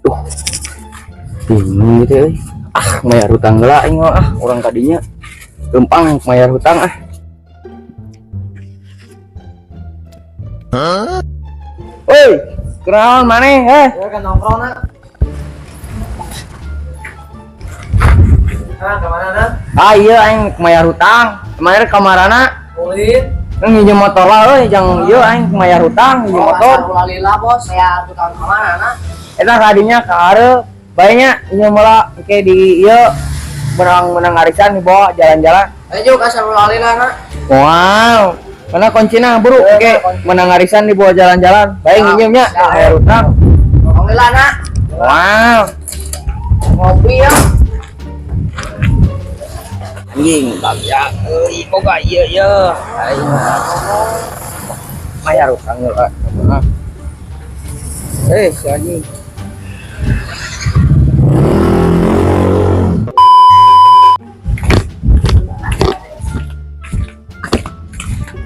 Duh. Bingung gitu euy. Ah, mayar hutang heula aing mah ah, urang kadinya. Lempang mayar hutang ah. Woi, kunaon maneh eh? Ya kan nongkrong nak. Nah, kemana nak? Ah iya aing mayar hutang. Kemarin kamarana Ulin. nginjem motor lah euy, jang ieu aing mayar hutang nginjem motor. Lila bos, saya tukang kemana nak? Eta kadinya ka hareup bae nya injem heula engke di ieu menang-menang arisan dibawa jalan-jalan. Ayo kasar lila nak. Wow. Mana kuncina buru engke menang arisan dibawa jalan-jalan. Bae nginjem nya bayar hutang. Ngomong lila nak. Wow. Ngopi ya. Anjing bagja euy boga ieu ye. Aing mayar hutang heula. Eh, si anjing.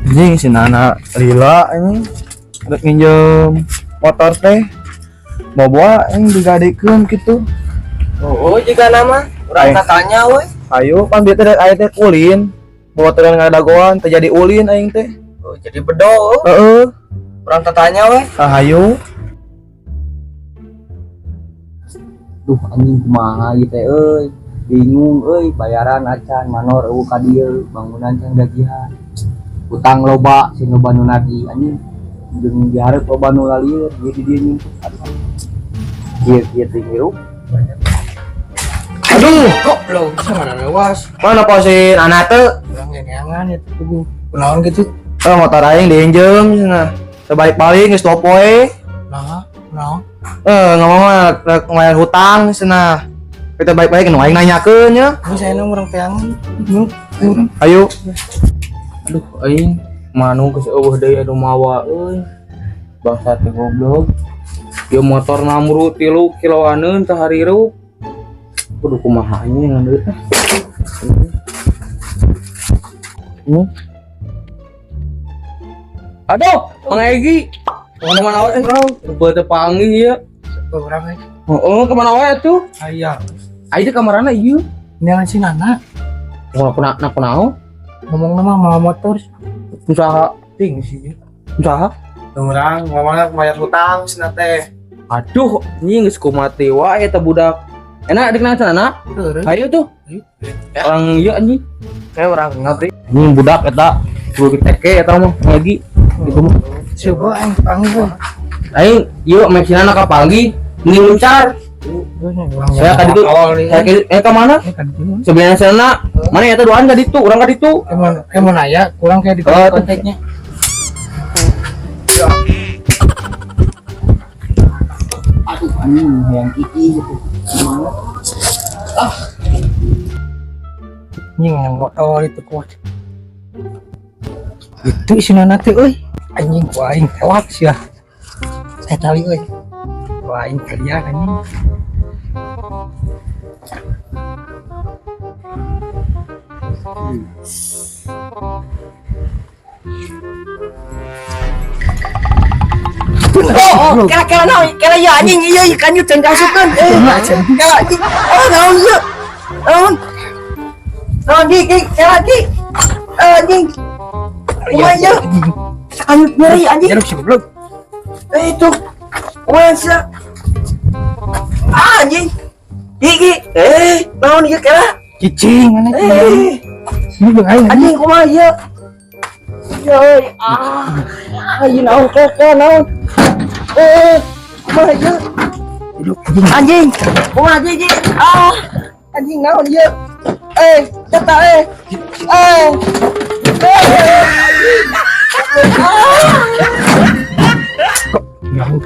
Anjing si Nana lila anjing rek nginjem motor teh bawa anjing digadekeun kitu. Oh, juga nama. Urang tatanya woi. Ayo pan bieu teh aya teh ulin. Motor yang ngadagoan teh jadi ulin aing teh. Oh, jadi bedo. Heeh. Urang tatanya woi. Ah hayu. Duh anjing kumaha ieu teh euy. Bingung euy, bayaran acan manor eueuh ka dieu, bangunan can gajihan. Utang loba sing loba nu nagih anjing. Jeung dihareup loba nu lalieur, ieu di dieu nyumput. Kieu kieu teh hirup. Aduh, Kok lo sama mana lewas? mana po si Nana teh? Urang geneangan ya tuh. Kunaon gitu? Eh motor aing diinjem cenah. Teu balik-balik geus poe. Nah, kunaon? Eh ngomong mah rek mayar hutang cenah. Kita balik-balik nu aing nanyakeun nya. Ini saya nang urang teangan. Ayo. Aduh aing manu geus eueuh deui anu mawa euy. Bangsa teh goblok. Ieu motor namru 3 kiloaneun teh harirup. Kudu kumaha anjing ngan duit teh. Aduh, Mang Egi. Kemana wae bro? Rupanya teu panggih ieu. Urang eh. Heeh, kemana wae tuh? Aya. Aing teh kamarana ieu. Neangan si Nana. Wah, kuna na kunaon? Ngomong nama mau motor. Usaha, Ting sih. usaha. Urang ngomongna mayar hutang cenah teh. Aduh, anjing geus kumati wae eta budak. Enak dikenal cenah? Ayo tuh. Orang ieu anjing. Kayak orang ngabri. Anjing budak eta kudu diteke eta mah Mang Egi. Gitu mah. Coba aing panggil we. Aing ieu mek sinana ka panggi mending luncar. Saya ka ditu. Saya ka mana? Sebenarnya sana mana eta duaan ka ditu, urang ka ditu. Emang emang aya kurang kayak di Oh, kontaknya. Aduh anjing hayang kiki gitu. Gimana? Anjing yang motor itu kuat. Itu si Nana teh euy. Anjing ku aing tewak sia. Saya tali euy. Ku aing kalian anjing. Oh, kela kela naon? Kela ieu anjing ieu ieu kanjut can kasupkeun. Eh, kela anjing. Oh, naon ieu? Naon? Naon gi gi kela gi. Anjing. Kumaha ieu? Kanjut nyeri anjing. Jeruk si goblok. Eh, itu. Kumaha sia? Ah, anjing. Gi gi. Eh, naon ieu kela? Cicing mana Eh, Ini jeung aing anjing kumaha ieu? Ieu, ah. Ieu naon kela naon? Eh, kumaha ieu? Anjing, kumaha anjing? Ah, anjing naon ieu? Eh, teta eh. Eh. Eh, anjing.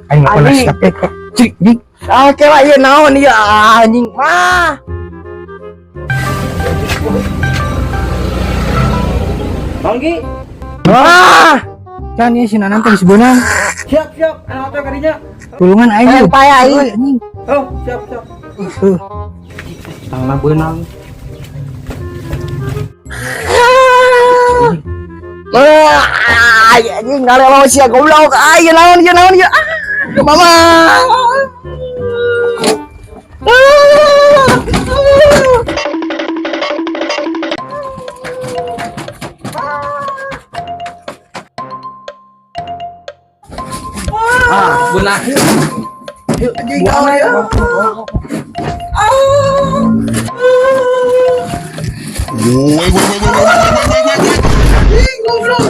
Aing nggak pernah Anjing. siap eh. Cik, anjing. Ah, kela ieu naon ieu? Ah, anjing. Ah. Manggi. Ah. Can ieu si Nana teh geus beunang. Siap, siap. Anak motor kadinya. Tulungan aing Eh, yeuh. payah aing. Euy, anjing. Oh, siap, siap. Heuh. Tangan beunang. Ah, anjing ngalelo sia goblok. Ah, ieu naon ieu naon ieu? Ah, mama. Ah, belah. Anjing naon ya? Anjing goblok.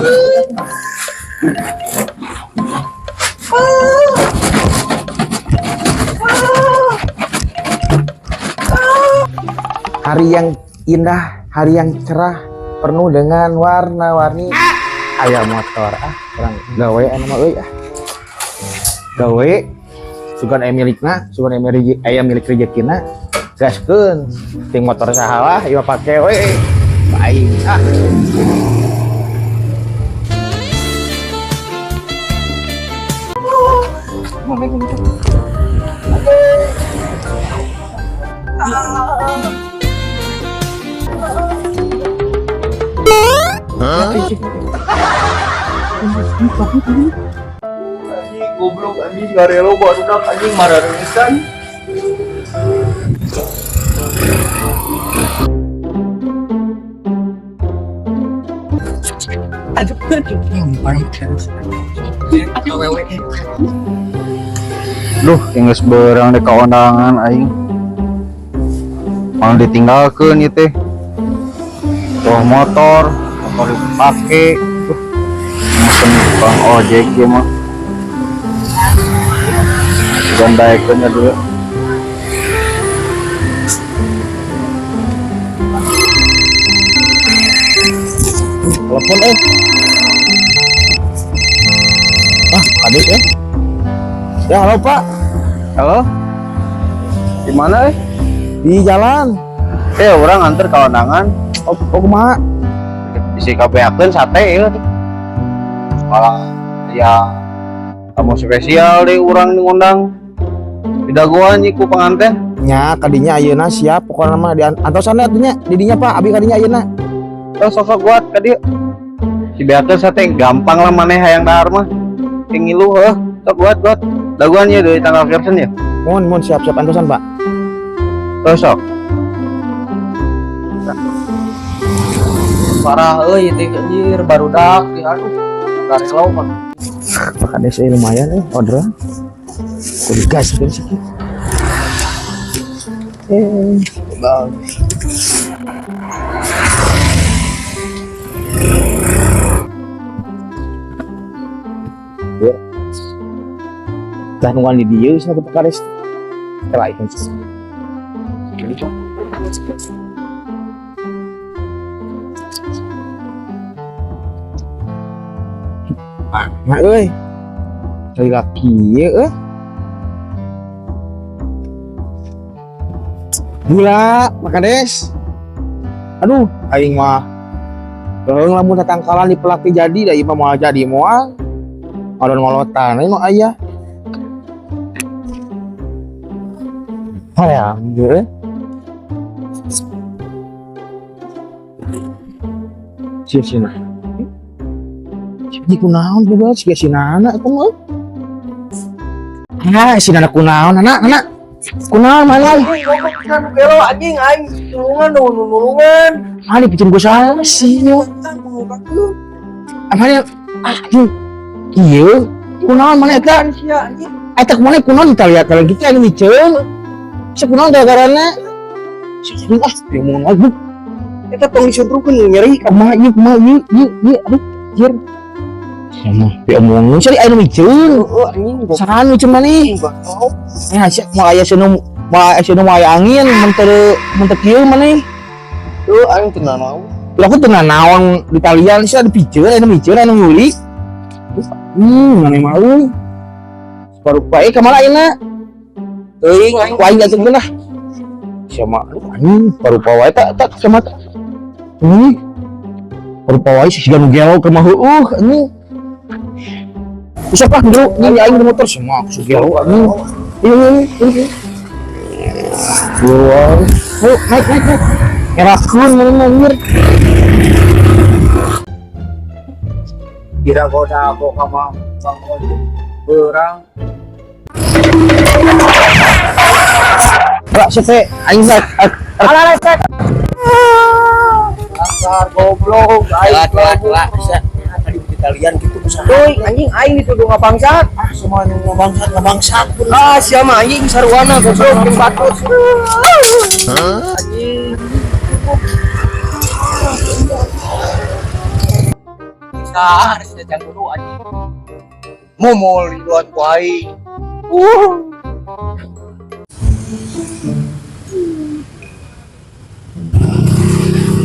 Hari yang indah, hari yang cerah, penuh dengan warna-warni. Aya motor ah, urang gawe anu mah euy ah. Gawe sugan aya milikna, sugan aya milik rejekina. Gaskeun ting motor saha lah ieu pake we. Aing ah. Anjing goblok anjing garelo barudak anjing mararesan. Aduh, Duh, geus beurang dek ka ondangan aing. Malah ditinggalkeun ieu teh. Tuh motor, motor dipake. Duh, mesen tukang ojek ieu mah. Gandaekeun nya dulu. Telepon eh. Ah, adik eh. Ya, halo Pak. Halo? Di mana eh? Di jalan. Orang anter ka ondangan. Oh, oh kumaha? Bisi kabeakeun sate ieu. Malah ya tamu spesial deh urang ngundang. Didagoan ieu ku pengantin. Nya kadinya ayeuna siap pokona mah di antosan atuh nya di dinya Pak, abi kadinya ayeuna. Oh, sosok kuat ka dieu. Si beakeun sate gampang lah maneh hayang dahar mah. Ting ngilu heuh, sok kuat kuat. Dagoan ieu dari tanggal caption ya. Mun mun siap-siap antosan Pak. Sosok. Parah euy teh anjir barudak aduh. Garelo mah. Pak Kades lumayan orderan. Kudu gas kan sih. Bang. Ya. Tah nungguan di dieu cenah Pak Kades. Kela ieu. Nah, euy. Cari laki ieu euy. Gula, Pak Kades. Aduh, aing mah Heung lamun tatangkalan dipelak jadi da ieu mah moal jadi moal. Ngolon-ngolotan aing mah aya. Hayang ge. Sia sia. Sia kunaon juga sia si Nana eta mah. Ah, si Nana kunaon, Nana, Nana. Kunaon mana? Gelo anjing aing tulungan dong, nulungan. Ah, dipicen ku saha sih yo. Amane ah, anjing. Ieu kunaon mana eta? Sia anjing. Eta kumaha kunaon ditalia kalau gitu anu miceun. Sia kunaon gara-garana? Sia ah, diomongin lagi. Eta tong disundrukeun nyeri. Kumaha ieu kumaha ieu ieu ieu aduh anjir. Sia mah diomongin sia anu miceun. Heeh anjing. Saha nu miceun maneh? Eh, sia moal aya sia nu moal aya sia nu moal aya angin mun teu mun teu kieu maneh. Heuh aing teu nanaon. Lah aku teu nanaon di talian sia dipiceun anu miceun anu ngulik. Maneh mah euy. Baru bae ka mana ayeuna? Teuing aing ku aing dianteurkeun lah. Sia mah aduh anjing baru wae tak tak sia mah. Ini baru wae siga nu gelo keur mah heueuh anjing. Bisa pak dulu ini aing di motor semua aku gelo anjing. Ini ini. Wah, ayo naik naik naik. Ngerakeun mana anjir. Kira goda aku sama Bang Ojek. Beurang. Lah sete aing rek. Alah alah. Dasar goblok aing Lah, tadi kalian gitu bisa. Euy, anjing aing dituduh ngabangsat. Ah, semua nu ngabangsat pun. Ah, sia mah anjing sarwana goblok jeung batur. Anjing. Bisa harus jajan dulu anjing. Momol riduan ku aing.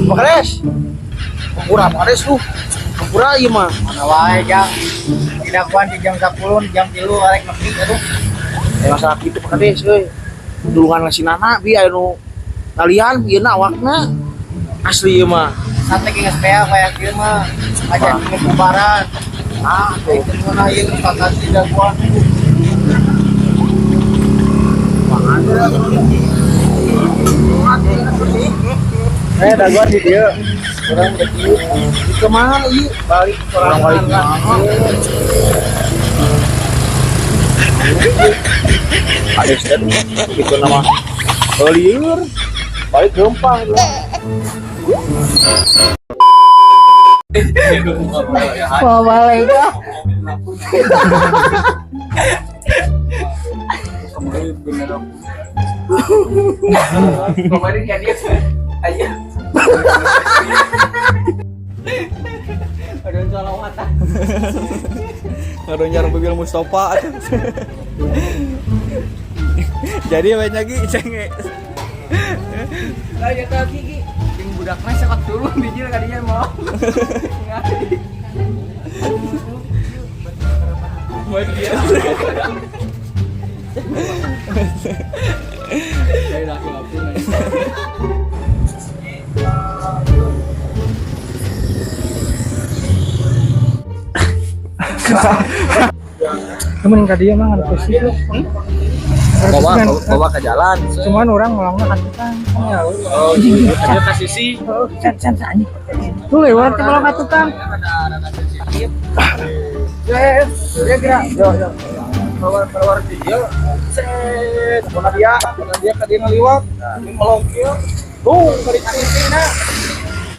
Pak Kades. Hampura Pak Kades lu. Hampura ieu mah. Mana wae jang. Didakuan di jam 10, jam 3 arek nepi aduh. Eh masalah kitu Pak Kades euy. Tulungan si Nana bi aya nu kalian ieu na awakna. Asli ieu mah. Sate geus PA kayak kieu mah. Aja geus bubaran. Ah, tuh. Mana ieu pakat didakuan. Eh, daguan di dieu. Urang rek ieu. Ke mana ieu? Balik Orang balik lah. Kades teh itu nama. Lieur. Balik gempang. Mau balik ah. Kemarin kan dia aja. Aduh salawatan. Ngaruh nyarung mobil Mustafa atuh. Jadi banyak lagi cenge. Lah ya teh Ki. Jeung budakna sekat turun bijil ka dinya mau. Cuman ka dieu mah ngan sih. Bawa bawa ke jalan. Cuman orang ngolongna kan tukang. Oh, iya, ka sisi. Can can anjing. Tuh lewat teh melong ka tukang. Ya, ya, kira. Yo, yo. Keluar keluar video. Set, mana dia? Mana dia ka dieu ngaliwat. Nah, ini melong kieu. Tuh, ka di sisi na.